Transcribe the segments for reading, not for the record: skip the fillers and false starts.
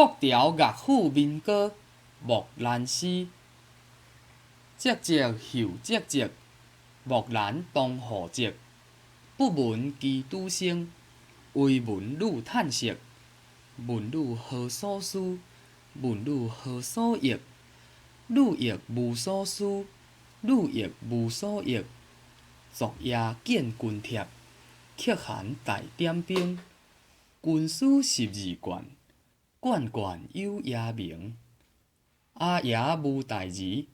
北朝樂府民歌《木蘭詩》：節節又節節，木蘭當戶織。不聞機杼聲，惟聞女嘆息。問女何所思？問女何所憶？女亦無所思，女亦無所憶。昨夜見軍帖，可汗大點兵。軍書十二卷，卷卷有爺名。阿爺無大兒，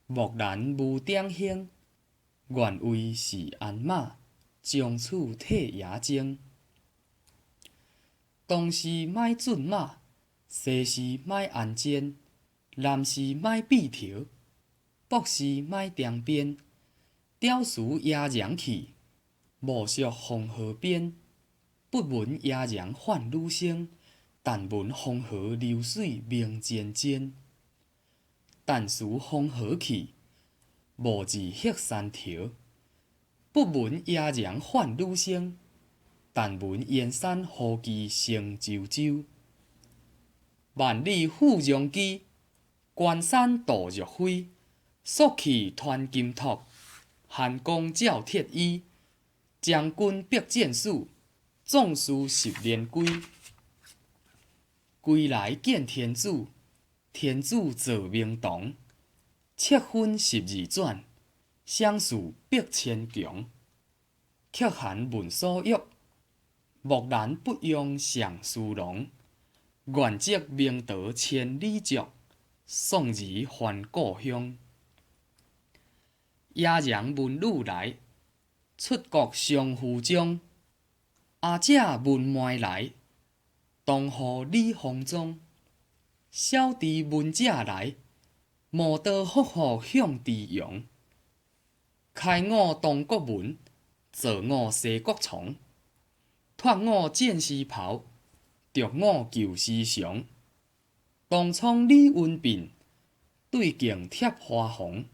木蘭無長兄。願為市鞍馬，將此替爺征。東市買駿馬，西市買鞍韉，南市買轡頭，北市買長鞭。屌絲野人去，無錫黃河邊。不聞野人喚女聲，但聞黃河流水鳴濺濺。但辭黃河去，無字彼山頭。不聞野人喚女聲，但聞燕山胡騎聲啾啾。萬里赴戎機，關山度若飛。朔氣傳金箔，寒光照鐵衣。將軍逼戰死，壯士十年歸。歸來見天子，天子造明堂。敕分十二轉，賞賜百千強。可汗問所欲，木蘭不用相思郎。願積明德千里足，送兒還故鄉。野人問女來，出國相夫將。阿姐問妹來，東湖李鴻章。小弟問姐來，磨刀霍霍向豬羊。開我東國門，坐我西國床。脫我戰士袍，著我舊時裳。東窗李雲鬢，對鏡貼花紅。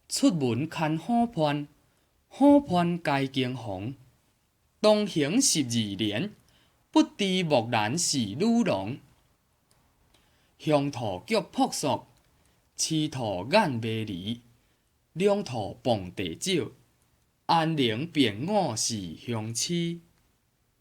出門牽虎伴，虎伴偕驚鴻。東行十二年，不知木蘭是女郎。雄兔腳撲朔，雌兔眼迷離。兩兔傍地走，安能辨我是雄雌？